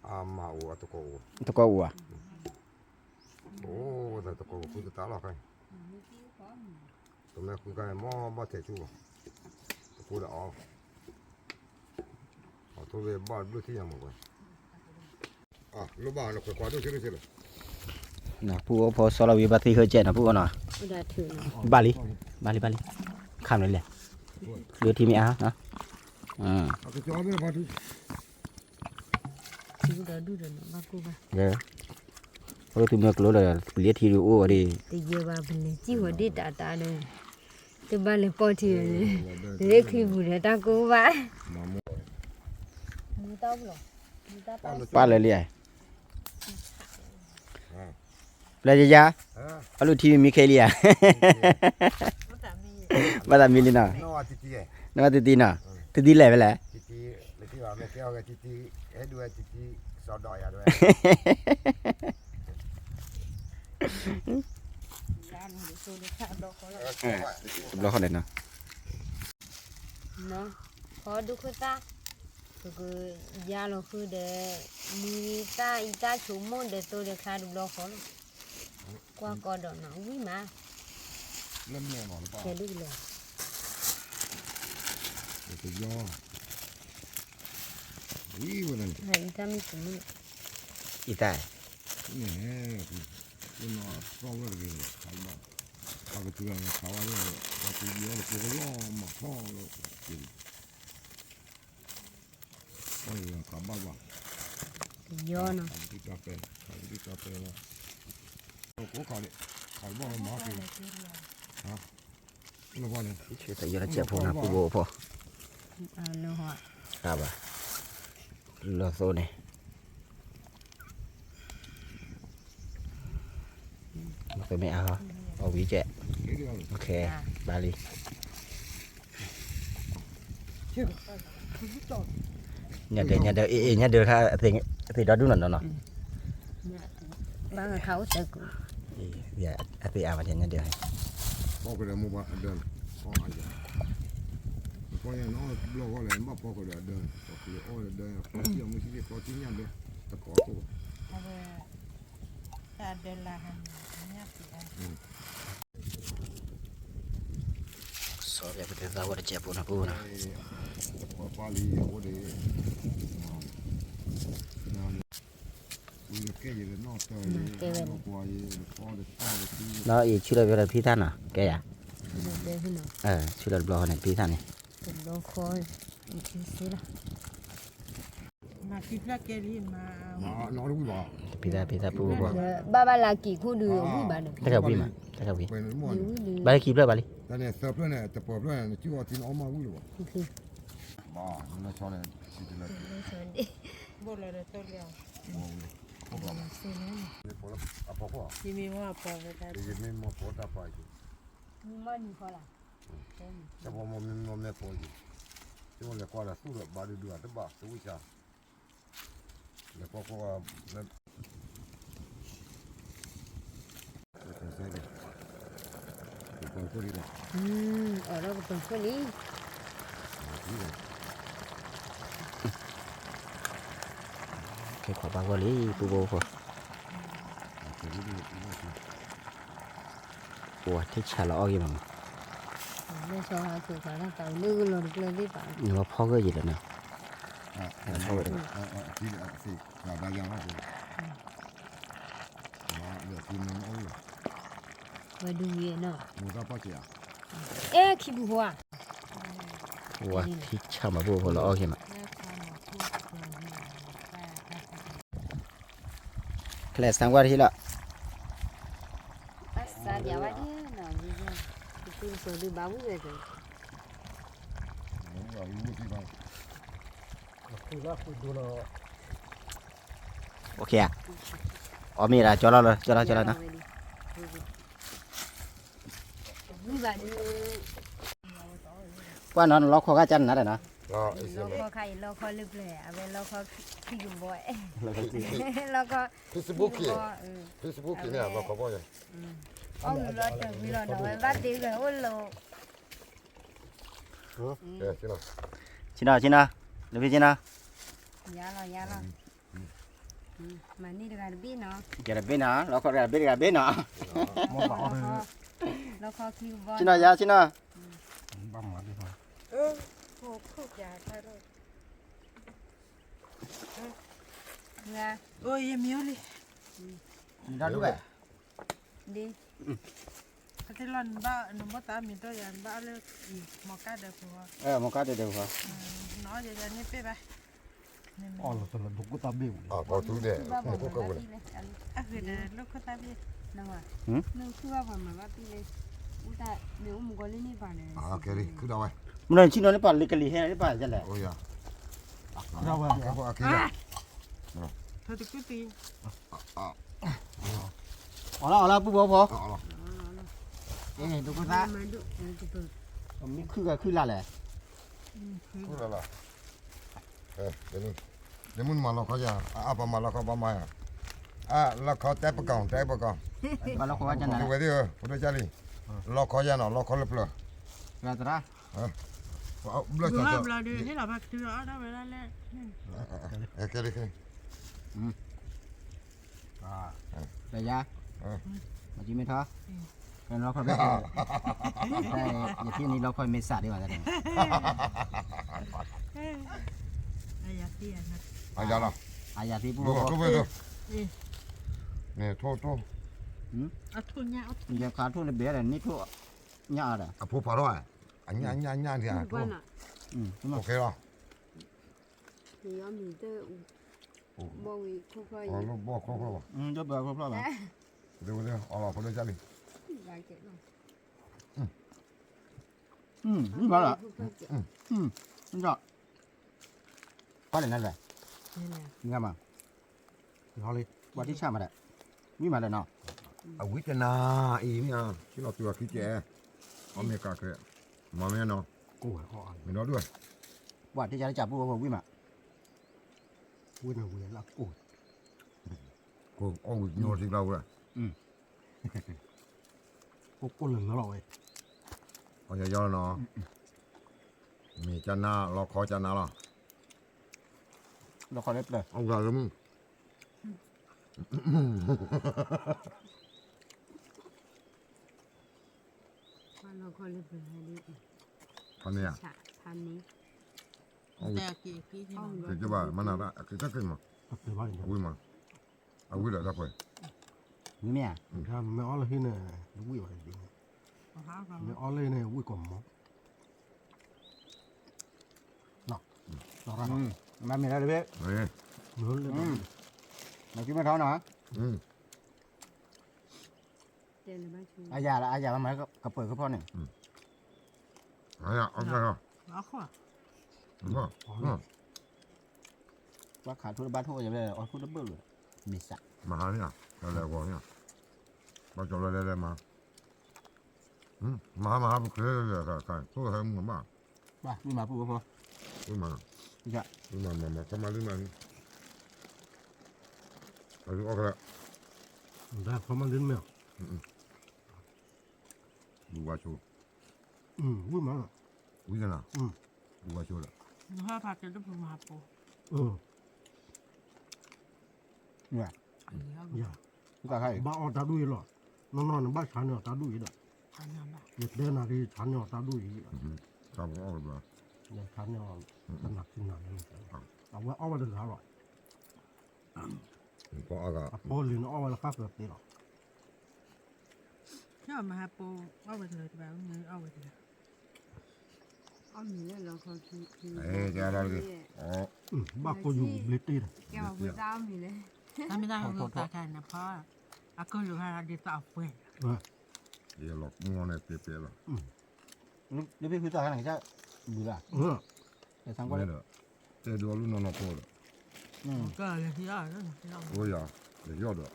အမၤအိၣ်အတကိးအိၣ်, တကိးအိၣ်ဧါ, အိၣ်ဝဲတကိးအိၣ် ဃုတတၢ်လီၤခါအံၤ, တမ့ၢ်ဃုခါအံၤ မ်ဘၣ်ထဲးဆူၣ်ဘၣ်, တကိးဒီးအီၤ, အထိၣ်ဘ့ၣ်ဘၣ်ဘျုးထံၣ်ညါမးဝဲ နပူၤအိၣ်ဖိစီလီၤဝံၤဘၣ်သ့ဟၢကဲနီၤ ပူၤအိၣ်နီၤ, ဘၣ်လံ, ဘၣ်လံ ဘၣ်လံ, ခါမနုၤလဲၣ်, လၢထံမ့ၢ်အါ, အိၣ်သူမ့ၢ်ကျိၤဒီး ပလံၤထံဒုးအိၣ်ဝဲဒၣ်, တယဲၢ်ဘၣ် ပလဲၤစံၣ်ဃီၤဒ့ၣ်တၢ်တၢ်ဒီး, တဘၣ်လဲၤပိာ်ထံန့ၣ်, တဟ့ၣ်ချံပူၤဒီးတၢ်ကိၢ်ဘၣ် ပၢ်လၢလံဧါ, ပျဲယယါ, အလူၤထံမံၤခဲလံဧါ, ဘၣ်သးမံလံနီၤ, နဘၣ်တံတံနီၤ, တံတံလဲၤဖဲလဲၣ်, တဘျီဃီလဲၣ်နီၤ ဖီဒိခိၣ်သၣ်, ပကယါလီၤဃုာ်ဒီး, မုၢ်သၣ်အံၤတၢ်ဆိကမိၣ်ဒီးသိဒီးချါတဘျီဃီလီၤ, ကွၢ်ကီဒီးနီၤ ဝံၣ်မး, ကဲဒ်ကလီၤ, ဝံၣ်ဝဲဒၣ်န့ၣ်, အံၤတၢ်မ့ၢ်ဆိကမိၣ်, အံၤတၢ် သီဝဲတဂ့ၤ, ပကတုၤလၢခးဝဲလၢ, ပကယီလၢပကလီၢ်မၤထီၣ်လၢ, ခးဘၣ်ဘၣ်, ယီနီၤ, ခးတပဲ, ခးတပဲ, ခးတပဲလီၤ, ခးတဘၣ်မၤက့ၤ, ဆဲးတယီလၢကဲးဖိနၤ ပူၤဘိဖိ, ဘၣ်, လီၤသိန့ၣ် မ့ၢ်အါ, အဝံၤကဲ, ဘၣ်လံ, ညၣ်ဒၢး ညၣ်ဒၢး အ့ အ့ ညၣ်ဒၢး အသ့ၣ်ဒီဒူၣ်နီၤနီၤနီၤ, ဘၣ်ခးအိၣ်သၢကု, အသ့ၣ်အါဘၣ်ညၣ်ဒၢး, စီၤပျဲပတဲသးဝဲတကဲးဖိနၤ ပူၤနီၤ, နီၤအံၤဆူလီၤပျီဒီးဖံသၣ်နီၤ ကဲယၤ, ဆူလီၤတဘျီဃီန့ၣ်ဖံသၣ်န့ၣ်, ဖံသၣ် ဖံသၣ်ပူၤဘၣ်, ဘၣ်ဘၣ်လၢကံၢ်ခိၣ်ဒုးဝံၣ်ဘၣ်ဒီး, တၢ်ကဝံၣ်မး, တၢ်ကဝံၣ်, ဘၣ်လၢခံဖျၢၣ်ဘၣ်လံ, ဘၣ်, မ့ၢ်မ့ၢ်မ့ၢ်မ့ၢ်ဖိတၢ်ပာ်ယိာ်, တလဲၤကွၢ်ဒီးသူၣ်ဒီးဘၣ်ဒုးဒုးအတဘၣ်သဝံၣ်စၢ်, လဲၤကွၢ်ကွၢ်, လဲၤ အီၣ်ဒီးပတီၢ်ခိၣ်လံ, ခဲခွးဘၣ်ဂီၢ်လံ ပူဖိဖိ, ပှၤထံၣ်ဆးလီၤအီၣ်ဂ့ၤမး, နဝဲဖီဂၢၢ်ယံၤလီၤနီၤ, ဝဲဒုးဝံၤနီၤ, အဲခံပူၤဃီဧါ, ဝဲထံၣ်ဆးမး ပူဖိလီၤအီၣ်ဂ့ၤမး, ဖဲလဲၣ်စၢ်ကွၢ်တဟံၣ်လီၤ, ဘၣ်စၢ်ဒံးဝဲဒၣ်နီၤ, ပသူတစိၤဒုးဘၣ်ဝံၤဝဲ, အီၣ်မ့ၢ်ဒၣ် ကၠီလီၤလၢ ကၠီလီၤ ကၠီလီၤနီၤ, ကွၢ်နီၤ နလီခီဂာ်ကၢ်နၤဒီးနီၤ, လီခီခါအံၤ လီခီလၢပျၢၤ အဝဲလီခီခံကဘီ, လီခီ Facebook န့ၣ် လီခီဘီ, အီၣ်မ့ၤလီၤတၢ်ဝံၤလီၤနီၤ ဝဲဘၣ်တ့ဝဲအိၣ်လီၤ, ဆ့ၣ်နီၤ ဆ့ၣ်နီၤ, လၢဖံဆ့ၣ်နီၤ, ယၤလီၤ ယၤလီၤ, မၤန့ၢ်တဂၤတဘ့ၣ်နီၤ, တဂၤတဘ့ၣ်နီၤ, လီခီတဂၤတဘ့ၣ် တဂၤတဘ့ၣ်နီၤ, လီခီခံကဘီ ဆ့ၣ်နီၤ ယၤ ဆ့ၣ်နီၤ, ဘၣ်မၤဒ်, မ့ၢ်ဒီဒူၣ်ဝဲ, ဒ် ဖဲတလီၢ်နဘၣ် နဘီၣ်သးမံၤဒီးယၤ နဘၣ်အီၣ်လၢ မီၤကါဒဲးပူၤဃီ, မီၤကါဒဲးပူၤဃီ, နအီၣ်ယၤယၤန့ၣ်ပ့ၢ်ဘၣ်, အီၣ်လီၤတလီၤဒိၣ်ခိၣ်သၣ်ဘ့ၣ်ပူၤ, အီၣ်လီၤတလီၤဒိၣ်ခိၣ်သၣ်ဘ့ၣ်, အဂ့ၢ်ဒ်လၢခိၣ်သၣ်ဘ့ၣ်, နခုဘၣ်ပှၤမၤဘၣ်ပ့ၢ်လၢ, မ့ၢ်အိၣ်မူကီလၢန့ၣ်ပာ်န့ၣ်, မ့ၢ်ဆ့ၣ်နီၤန့ၣ်ပာ်လံကလံၤဟဲန့ၣ်ပာ်ယလဲၣ်, အီၣ်လီၤ အီၣ်လီၤ ပုၢ်ဖိဖိ, ဒိၣ်ခိၣ်သၣ်, မ့ၢ်ခုၣ်ဂၤခုၣ်လၢ်လဲၣ်, လၢမုၢ်မၤလီခီယၤ အပှၤမၤလီခီဘၣ်မၤယၤ, အလီခီတဲပကီၢ် တဲပကီၢ်, ဝဲသ့ၣ်ဧၢ ဖိဒိၣ်ကၢ်လံ, လီခီယၤနီၤ လီခီလၢပျၢၤ, သရၣ်, ဘျၢၣ်, ကဲ, ပယါ, မၤကမ့ၢ်ထီ, လီခီဘ့ၣ်, ယထံၣ်န့ၣ်လီခီမ့ၢ်စးဒံးဘၣ်, အယၤလီၤ, အယၤသံပူၤ, န့ၣ်ထိၣ်ထိၣ်, ယခါထိၣ်လၢဘဲဒီး န့ၣ်ထိၣ်ညၣ်အါဒီး, အဖိဖးထီၣ်, အညၣ်ညၣ်ညၣ်ဒံး, အိၣ်ခဲလီၤ, ဘီၣ်ဝံၤခိၣ်ဖျီၣ်, ဘီၣ်ခိၣ်ဖျီၣ်ဘၣ်, အီၣ်လီၤဖိဒိၣ်ကၢ်လံ, ဝံၤမးလီၤ, ပှၤလဲၤနၤလဲၣ်, ပှၤထံၣ်ဆၣ်မးဒီး, ဝံၤမးလီၤနီၤ, အဝံတနၤအံၤမ့ၢ်ဧါ, ဆ့ၣ်နီၤတုၤအခံကဲ, အီၣ်မ့ၢ်ကးခဲ, မၤမ့ၢ်နီၤ, မ့ၢ်နီၤဒွဲၣ်, ပှၤထံၣ်ဆၣ်လၢကၠးပူၤဝံၤမး, ဝံၤနၤဝံၤလၢကိၢ်, ကိၢ်အီၣ်ဝံၤညီထံကျါဝဲ, ကိၢ်ကိၢ်လၢလၢလီၤဝဲ, အီၣ်ယီၤယီၤနီၤ, မ့ၢ်ကနၣ်လီခီကနၣ်လီၤ, လီခီလၢပျၢၤ, အဝဲလၢမုၢ်, ဖးန့ၢ်ဧါ, က့ၤက့ၤဘၣ် မနၤဒၣ် က့ၤတၢ်က့ၤမး, ဝံၤမး, အဝံၤလီၤတၢ်ကွဲး, ဝံၤမ့ၢ်ဧါ, မ့ၢ်အီၣ်လၢဟံၣ်န့ၣ်, ဝံၤဘၣ်, မ့ၢ်အီၣ်လၢန့ၣ် ဝံၤကီၢ်မီၤ, မၤမ့ၢ်ဒၣ်တဘ့ၣ်, မၤကမ့ၢ်ထီနီၤ, အယၤလၢအယၤ မၤကပၢၤကဖီန့ၣ်, ပှၤခးထိၣ်တဘၣ်ထိၣ် အီၣ်ထိၣ်တဘၣ်လၢၤ, မ့ၢ်စး, မၤဟါန့ၣ်, လဲၤလဲၤဂီၤန့ၣ်, ဘၣ်ကၠီၤလၢလဲၤလဲၤမၤ, မၤဟါမၤဟါပချ့လၢလဲၤခါခါ ထိၣ်ဟဲမုၢ်မး, ဝံၤမၤပူၤဖိ, ဝံၤမၤ, ဝံၤမၤမၤမၤ ခီမၤလံမၤ, အီၣ်ကလၢ, ခီမၤလံမ့ၢ်, အ ဒူဝါဆိ, ဝံၣ်မး, ဝံၣ်ကနၤ, ဒူဝါဆိဒီး, နဟဲဖးကဲဒိၣ်ဖုမၤဟးပိ, ဘၣ်အီၣ်တၢ်ဒိၣ်အံၤလီၤ, နီၢ်နီၢ်နဘၣ်ဆါန့ၢ်အီၤတၢ်ဒိၣ်အံၤဒီး, ယတဲနၤဒ်ဆါန့ၢ်အီၤတၢ်ဒိၣ်အံၤ, တၢ်ဘၣ်အီၣ်လၢၤဘၣ်, ယဆါန့ၢ်အီၤ, တနၤခံနၤလၢ, အဝဲအီၣ်ဝဲတဂၤလီၤ, အဖိလံၤန့ၣ်အီၣ်ဝဲလၢဃၣ်ဃၢၤသ့လီၤ. မ့ၢ်အီၣ်မၤဟးပိ, အီၣ်ဝဲတဂၤတဘၣ်, မ့ၢ်အီၣ်ဝဲတဂၤ, အီၣ်မ့ၤလၢလီခီခံ, ဘၣ်ကိးယူၤဘျ့တ့ၢ်, ကဲဝဲဖိသၣ်အီၣ်မ့ၤလဲၣ်, တၢ်မ့ၢ်တၢ်ဟူသးခါနဖီ, အကလုာ်ဟါဒ်သိးအပှဲၤ, ယလီၤမီၢ်န့ၣ်တဲတဲလီၤ, လၢဖုသၣ်ခါန့ၣ်ကစၢ်, ဘုလၢ, ဒီး, တဲဒိးလူနီၢ်နီၢ်ဖိဒီး, ကလဲၤဟံးအီၣ်, အိယၤ, လဲၤဟံးအီၣ်ဒီး,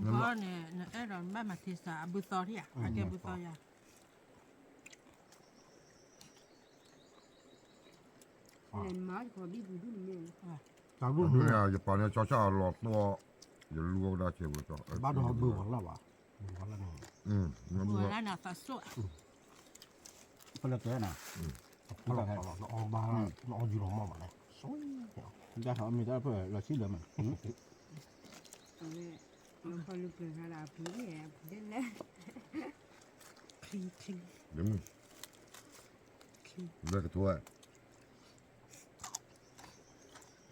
ဘၣ်, နဖီန့ၣ် နအဲၣ်ဒိးနဘၣ်မၤထံစးအဘုသီထံၣ်ဧါ, အကဲဘုသီယၤ, တၢ်ဘုန့ၣ် ယပာ်န့ၣ်ဆီဆၣ်အလီၤသီ, ယလူၤဝဲဒၣ်ဆဲးဝဲ, ဘၣ်ဒီးဘုဂီၤလၢ်ဘၣ်, ဘုဂီၤလၢ်န့ၣ်, ဘုဂီၤလၢ်န့ၣ်သးစိၣ်, ဖဲလဲၣ်ကဲနၤ, ဖဲလဲၣ်ကဲ, နအီၣ်ဘၣ်, နအီၣ်ယူၤလီၤမီၢ်ဘၣ်လဲၣ်, ဒ်သိးအမ့ၢ်တၢ်ဖဲလီၤဆံလၢၤမး, အဝဲ, လၢခီလူၤပျၢၤခါဒီးအပူၤန့ၣ်, လၢကထိ,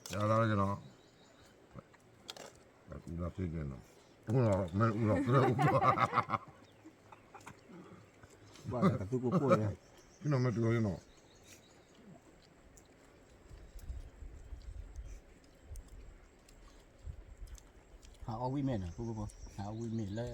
အဒၣ်ကနီၤ, အူလီၤသ့ကဲနီၤ, အူလီၤ, မ့ၢ်အူလီၤ, ဘၣ်ကသူကိၣ်ကိၣ်လၢ, ဖဲနီၤမ့ၢ်တုၤလီၤနီၤ ဟးအီၣ်ဝံၣ်မ့ၢ်န့ၣ်, ဟးအီၣ်ဝံၣ်မ့ၢ်လၢ,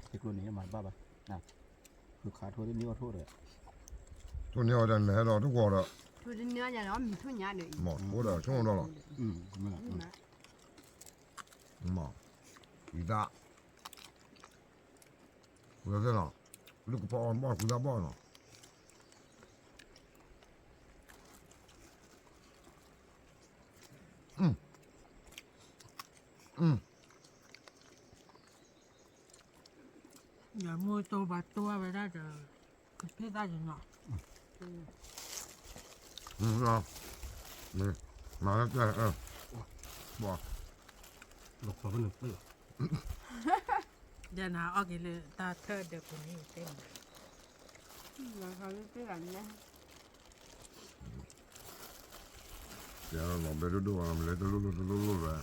တကျိၤန့ၣ်မၤတဘၣ်ဘၣ်, ဃုခးထိတန့ၢ်အီၣ်ထိၣ်ဒီး, ထိၣ်န့ၢ်အီၣ်ဒီးနဟဲဒီးတဝီၤဒီး, ထိၣ်တန့ၢ်အီၣ်ယၤလီၤ မ့ၢ်ထိၣ်ညါဒီး, မ့ၢ်ထိၣ်ဒီးဆိကမိၣ်ဒီးလီၤ, မ့ၢ်, ဝံသး, ဝံသးနီၤ, လၢကဖီအီၣ်ဘီၣ်ဃုသးဘီၣ်နီၤ ယမူတိၢ်ဘၣ်တိၢ်ဝဲဒၣ်ဒီး, ကဖ့ၣ်သၣ်ယနီၤ, မၤလၢကဲ, ဘၣ်, လီၤခီဖဲန့ၣ်သ့ၣ်, ယနၤအီၣ်က့ၤလၢတၢ်ထၢၣ်ဒီးပူၤန့ၣ်သ့ၣ်, လီၤခီဖဲသ့ၣ်လီၤန့ၣ်, ယလီၤဘဲဒိၣ်ဒိၣ်ဘၣ် မ့ၢ်လဲၤတလိၣ်လိၣ်တလိၣ်လိၣ်ဘၣ်,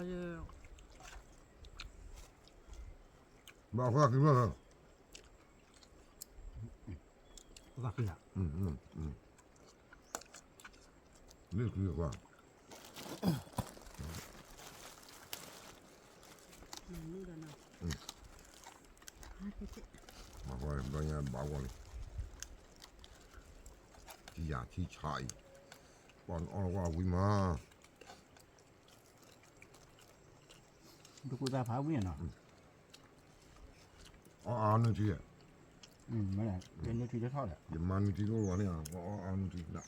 ဒီး, ဘၣ်ဃီခံဘျီလီၤ, ဘၣ်ဃီ, မ့ၢ်ဃီ, ဘၣ်ဃီဘၣ်ညါဘၣ်ဂီၢ်လံ, ထံယၤထံဆးအံၤ, ပှၤအီၣ်ဝဲဝံၤမး ဒိၣ်ခိၣ်သၣ်ဖးဝံၣ်နီၤ, အီၣ်အါနုၢ်ထံ, ယမါနုၢ်ထံတထီၣ်ဒီး, ယမါနုၢ်ထံတအိၣ်ဝဲန့ၣ်, အီၣ်အါနုၢ်ထံဒၣ်, အိၣ်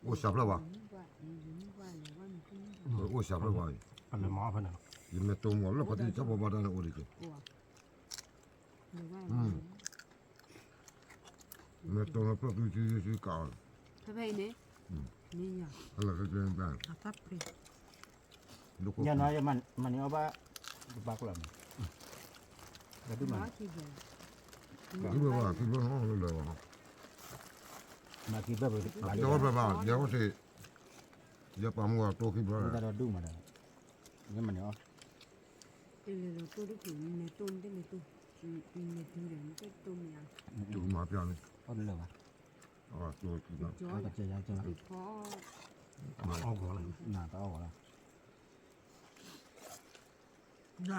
စှၤဖျၢၣ်ဘၣ်, အိၣ်စှၤဖျၢၣ်ဘၣ်, ယမ့ၢ်တိၢ်မီၤလၢပှၤတံၤထီၣ်ပှၤဘၣ်တၢ်န့ၣ်အိၣ်ဒံးက့ၤ မ့ၢ်တိၢ်လၢဖျၢၣ်သုစုစုကးအီၤ, ဖဲဖဲအံၤန့ၣ်, ဟဲလီၤဖဲဖဲ, ညါနီၤယမၤန့ၢ်အီၣ်ဘၣ်, တဘၣ်ကလီၤန့ၣ်, သုဘၣ်ဘၣ်, သုဘၣ်ဟီလၢလၢာ်ဘၣ်, မၤက့ၤဘၣ်, ယအိၣ်ဖျဲၣ်ဘၣ်, ယအိၣ်ဖျဲၣ်, ယပာ်မူအတိၢ်ခံဘျီဒီး, ယမၤန့ၢ်အီၣ် တလဲၤလီၤတိၢ်တခိၣ် နလဲၤတိၢ်နတလဲၤတိၢ်, နလဲၤတုၤဒီးနတတိၢ်မ့ၢ်ဧါ, တုၤမၤပျၢ်န့ၣ်, အီၣ်တလၢာ်ဘၣ်, အီၣ်တိၢ်ခံဘၣ်, အီၣ်ဂီၤလီၤ, နတအီၣ်ဂီၤလီၤ,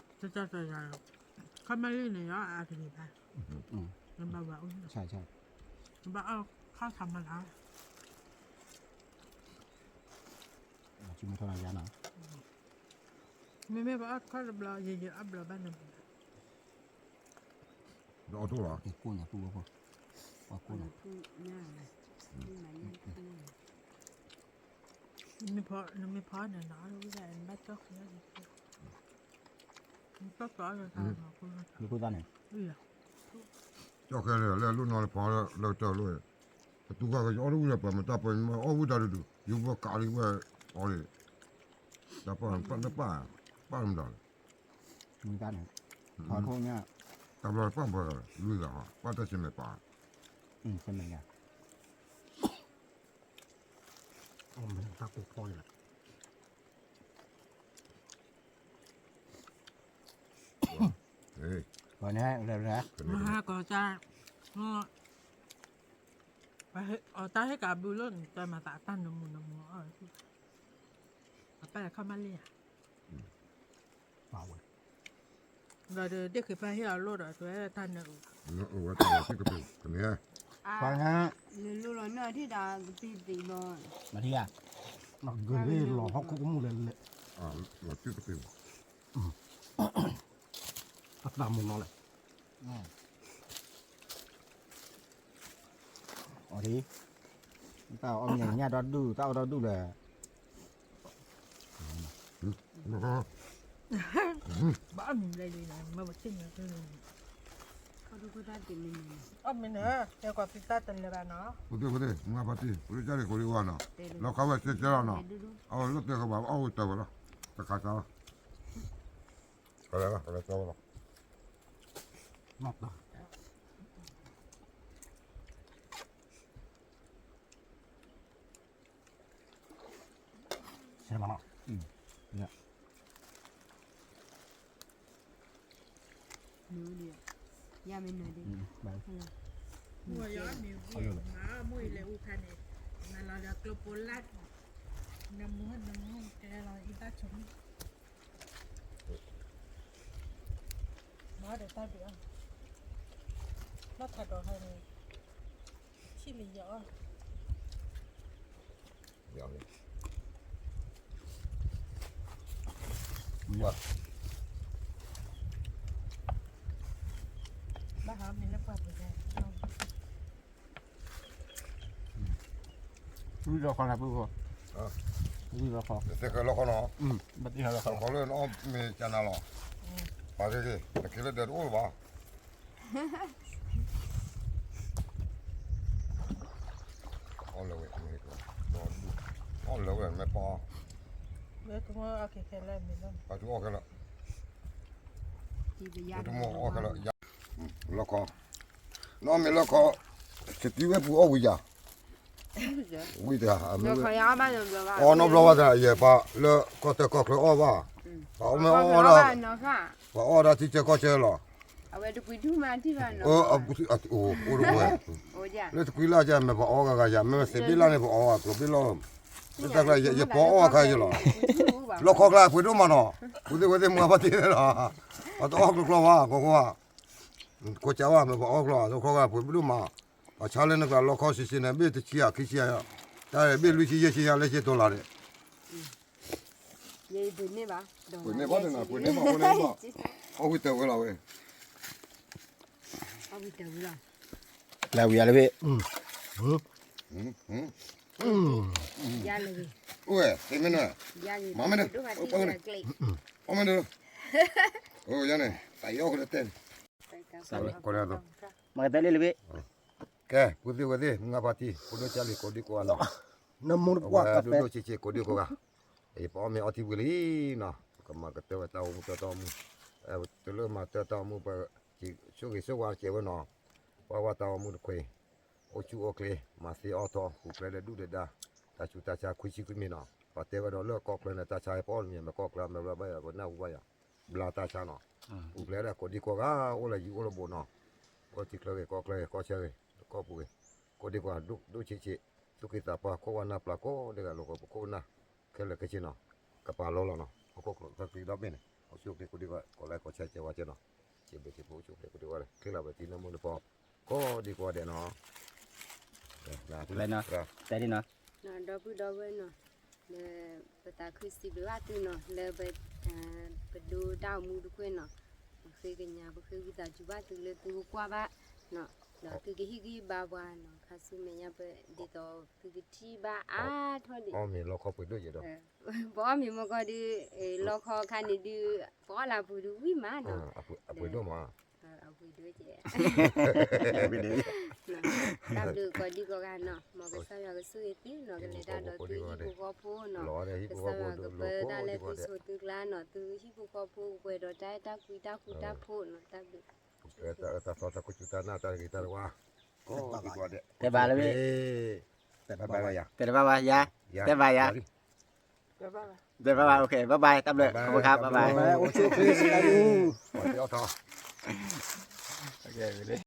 တၢ်တၢ်တၢ်, ခီမ့ၢ်လံန့ၣ် ယအါတဂ့ၤဘၣ်, နဘၣ်ဝဲအိၣ်, ဘၣ်အီၣ်ခီၣ်ဆးမၤလၢ် မ့မ့ၢ် မ့မ့ၢ်ပအီၣ်တခီတဘျီ ယယအီၣ်ဘျီဘၣ်န့ၣ်, ဒီးအီၣ်ထိၣ်လီၤ, ကိၢ်ညါပူၤဝဲဖိ, ပှၤကိၢ်ညါ, ညါ, ညါ, နမ့ၢ်ဖီန့ၣ် နအီၣ်လၢဝံသးန့ၣ် နဘၣ်ကၠီၣ်ဃဲလၢ နကၠီၣ်ဃဲလၢ နဖိသၣ်န့ၣ် ကၠီၣ်ဃဲလၢလၢအလိၣ်နီၤလၢဖီလၢကတၢၢ်လိၣ်, ပတူၢ်ဃာ်ကယီအီၣ်လၢဝံသးပှၤမတၢ်ပၢၢ်မ့ၢ်အီၣ်ဝံသးဒုးဒုး ယိဖိကးလံဝဲအီၤန့ၣ်, တၢ်ပၢၢ်ပၢ်လၢပၢ်, ပၢ်မတၤလဲၣ်, မတၤန့ၣ်, ထီၣ်ထိၣ်ညါ, တၢ်ဘျီပၢ်ပၢၢ်လွံၢ်ဂၤဟီ ပၢ်တၢ်ဆံးမဲာ်ပၢ်, ဆံးမဲာ်ညါ, တၢ်ကိၢ်ဖီန့ၣ်လီၤ, ပှၤန့ၣ်လဲၤလဲၤ, မဟါကီၢ်တၢ်, အတၢ်ဟ့ၣ်ကးဘုလၢနတၢ်မၤသးအတၢ်နမူနမူအီၣ်, အပၢ်ခီမးလံဧါ, ပာ်ဝဲ, ဒီးဒ်ဃ့ဖးဟ့ၣ်အီၤလိၣ်ဒီး တဝဲတၢ်နၢအူ, နအူဝဲတၢ်လီၤတံၢ်ကပ့ၤ, ကန့ၣ်, ပှၤန့ၣ်, နလိၣ်လီၤနၢ်ထံၣ်ဒီးကပံသံးဘီ, မထံၣ်ဧါ, ဂ့ၤလီၤဟီၣ်ခိၣ်ကမူၣ်လဲၤလဲၤ, လီၤတံၢ်ကပ့ၤဘီ, အသးမူနီၤလဲၣ် အီၤဒ်, တၢ်အီၣ်မ့ၤညၣ်ဒီဒူၣ် တၢ်အီၣ်ဒီဒူၣ်လဲၣ်, ဘၣ်အီၣ်မ့ၤလဲၤလံန့ၣ် မ့ၢ်ပထံၣ်န့ၣ်, အီၣ်မ့ၤန့ၣ် တဲကွၢ်ဖံတၢ်တလဲၤဘၣ်နီၤ, ဖိသ့ၣ်ဖိသ့ၣ် မုၢ်ဂၢ်ဖါတံၢ် ဖိဒိၣ်ကၢ်လံၤကိးဒံကိးဂၤနီၤ, လီၤခီဝဲစဲစဲလီၤနီၤ, အဝဲလိၣ်တဲဃီဘၣ် အီၣ်ဝဲတၢ်ဝဲလီၤ, တခါစၢ်လီၤ, ကလဲၤလီၤ ကလဲၤစၢ်ဝဲလီၤ ဆဲးမနီၤ, နုၤဒံး, ယမ့ၢ်နုၤဒံး, မ့ၢ်ယမ့ၢ်ဝံၤမး မိၢ်အံၤလဲၤအူခါန့ၣ်, မၤလီၤဒီးကျိပိလၢ်, နမူနမူကဲလီၤအံသၣ်ဆိးမုၣ်, မၤဒီးတၢ်ဒုးအီၤ, ဘၣ်ထးဒီးဟဲန့ၣ်, ထံၣ်လံယအီၣ် ဘၣ်ဟးမ့ၢ်လၢပှၤပူၤ, ဝံၤလီၤခီနၤပုၢ်ဖိ, ဝံၤလီၤခီ, သဲကလီၤခီနီၤ, ဘၣ်တ့ၢ်ဟးလီၤခီလီၤ, ခီလၢနအီၣ်မ့ၤကနၤလီၤ, ပာ်က့ၤက့ၤ နက့ၤလၢဒၢးတအိၣ်လၢၤဘၣ် အီၣ်လၢဝဲ, အီၣ်လၢဝဲမ့ၢ်ပီ, ပှၤတူၢ်အီၣ်ခဲလၢာ်, ပှၤတူၢ်အီၣ်ခဲလၢာ်, လီၤခီ, နီၢ်မ့ၢ်လီၤခီ, စတံဝဲပူၤအီၣ်ဝံၤယၤ, ဝံၤတဂၤ, အီၣ်နီတဘျီဘၣ်သး ယပှၤလၢကီၢ်တၢ်ကီၢ်ချၢအီၣ်ဘၣ်, ပှၤအီၣ်မ့ၢ်အီၣ်ဒၣ်, ပှၤအီၣ်ဒၣ်ထံဆၢကီၢ်ဆၢလီၤ အဝဲတပှ့ၤဒူၣ်မးထံၣ်ဘၣ်နီၤ, အိၣ်တဝဲ, လၢတကွံလၢ်ယၤ မ့ၢ်ပှၤအီၣ်ဂၤဂၤယၤ မ့ၢ်စံးဘ့ၣ်လၢ်န့ၣ် ပှၤအီၣ်ဂၤကျိၤဘ့ၣ်လီၤ, လၢတၢ်ကျါ ယပှၤအီၣ်အခါယလီၤ, လီၢ်ခီကျါပှ့ၤဒိၣ်မးနီၤ, ဝဲသ့ၣ်ဝဲသ့ၣ်မုၢ်ဂၤဖါတံၢ်လီၤ, ပှၤတအီၣ်ကျိၤကျိၤဘၣ် ကီကီဘၣ်, ကိးကးဘၣ် မ့ၢ်ပှၤအီၣ်ကျိၤ လီၢ်ခီကျါပှ့ၤဒိၣ်မး, ပှၤဆါလၢနကျါလီၢ်ခီဆံးဆံးန့ၣ် ဘ့ၣ်တဆံယၤခံဆံယၤ, တၢ်ဘ့ၣ်လွံၢ်ဆံယဲၢ်ဆံယၤ လၢဆံတိၤလၤန့ၣ် ပှ့ၤန့ၢ်ဘၣ်, ပှ့ၤန့ၢ်ဘၣ်, အီၣ်ဝံၤတၢ်ဝဲလီၤဝဲ, အီၣ်ဝံၤတၢ်ဝဲလီၤ, လၢဝံၤယၤလၢဘ့ၣ်, အိၣ်ဝဲ, မ့ၢ်န, အီၣ်မ့ၢ်န, အိၣ်ယၤန့ၣ် သးအီၣ်ကလၢတဲ, မၤကတဲလၢလၢဘ့ၣ်, ကဲ ပုၢ်သ့ၣ်ဝဲၢ်သ့ၣ် မုၢ်ဂၢ်ဖါတံၢ် ဖိဒိၣ်ကၢ်လံၤကိးဒံကိးဂၤနီၤ, နမူတပှၢ်ကတဲ ဒိၣ်ဒိၣ်ဆံးဆံးကိးဒံကိးဂၤ, ပအီၣ်မ့ၤအီထံဝံၤလံနီၤ, ပကမၤကတၢၢ်ဝဲတၢ်အိၣ်မူတၢ်တီၢ်မူ, တုၤလၢမၤတၢ်တီၢ်မူ ပကဆိၣ်ဂ့ၤဆိၣ်ဝါကဲဝဲနီၤ, ပှၤဝဲတၢ်အိၣ်မူတခွ့, အိၣ်ဆူၣ်အိၣ်ချ့, မၤသ့အီၣ်ထီ, ပူၤဖျဲးလၢဒုၣ်လၢဒါ, တၢ်ဆူးတၢ်ဆါခွံဆံခွံမံၤနီၤ, ပှၤတဲဝဲဒီးလၢကီၢ်ချၢန့ၣ် တၢ်ဆါဟဲပအီၣ်မ့ၤ မ့ၢ်ကီၢ်ချၢ မ့ၢ်ဘျီဘၣ်ယၤ ပနၢ်ဟူဘၣ်ယၤ, ဘျါတၢ်ဆါနီၤ, ပူၤဖျဲးဒၣ်ကိးဒံကိးဂၤ အိၣ်လၢယံၤအိၣ်လၢဘူးနီၤ, အိၣ်ထံချၢဂ့ၤ ကီၢ်ချၢဂ့ၤ ကီၢ်ဆၢဂ့ၤ ကီၢ်ပူၤဂ့ၤ, ကိးဒံကိးဂၤ ဒိၣ်ဒိၣ်ဆံးဆံး, သူၣ်က့သးပှၢ် ခိၣ်ဝါနၢ်ပျၢ်ကိးဒံဂၤ လီၤကီးပခိၣ်ပနၢ်, ခဲလၢာ်ခဲဆ့နီၤ, ကပာ်လီၤလီၤနီၤ, ဟီၣ်ခိၣ်ချၢသၢသံဒီဘ့ၣ်န့ၣ် အိၣ်ဆူၣ်အိၣ်ချ့ကိးဒံကိးဂၤ ကိးလၢကိးဆၢကဲဝဲကဲနီၤ, စံးဘျုးစံးဖှိၣ်အိၣ်ဆူၣ်အိၣ်ချ့ကိးဒံကိးဂၤ ချ့လီၤဝဲတံၤနၢမူနဖီ, ကိးဒံကိးဂၤဒဲးနီၤ, တဲဒ်နီၤ, ဒီပုၢ်ဒီဝဲၢ်နီၤ, လၢပသးခုစံးဘျုးဘၣ်သုနီၤ လၢပ ပဒိတၢ်အိၣ်မူတခွ့နီၤ, ပဃ့ကညး ပဃ့ဝံသးစူၤဘၣ်သုလၢသုကကွၢ်ဘၣ်နီၤ, ဒီးသုကဟ့ၣ်ဂံၢ်ဘါပှၤနီၤ ခါဆူမဲာ်ညါပှဲၤ ဒ်သိးသုကထံၣ်ဘၣ်အါထီၣ်ဒံး အီၣ်မ့ၤလီခီပှ့ၤဒိၣ်ယဲဒီး ပအီၣ်မ့ၤမ့ၢ်ကီဒုး လီခီခါန့ၣ်ဒုး ပအီၣ်လၢပှ့ၤဒုးဝံၣ်မးနီၤ အပှ့ၤဒိၣ်မး အပှ့ၤဒိၣ်ကဲ တၢ်ဘျုးကိးဒံကိးဂၤနီၤ မ်ကစၢ်ယွၤကဆိၣ်ဂ့ၤသုနီၤ ကလဲၤတၢ်ဒီးသုဟံၣ်ဖိဃီဖိနီၤ ကစၢ်ယွၤကပၢတၢ်လၢသုဆိသုကျါနီၤ သုဟံၣ်ဖိဃီဖိကပှဲၤဒီးတၢ်အဲၣ်တၢ်ကွံတၢ်ဃူတၢ်ဖိးနီၤ တၢ်ဘျုး တၢ်သီတၢ်ခိၣ်စူၢ်တၢ်နာ်တၢ်ဂ့ၤတၢ်ဝါ တဲဘၣ်လၢ တဲတဘၣ်ဘၣ်ယၤ တဲဘၣ်ဘၣ် တဲဘၣ်ဘၣ် OK bye bye တၢ်ဘျုး ခီဖျိခါ bye bye အိၣ်ဆူၣ်အိၣ်ချ့